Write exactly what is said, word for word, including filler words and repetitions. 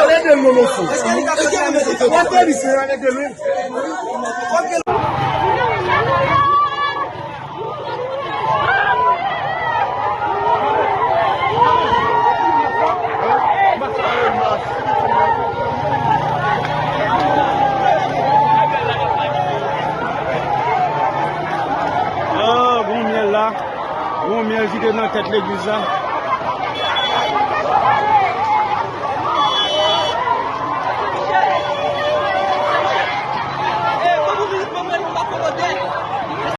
Alè de lolo fou. Mwen te di se alè de lolo. Ah, gon myèl la. Gon myèl ki te nan tèt legliz la.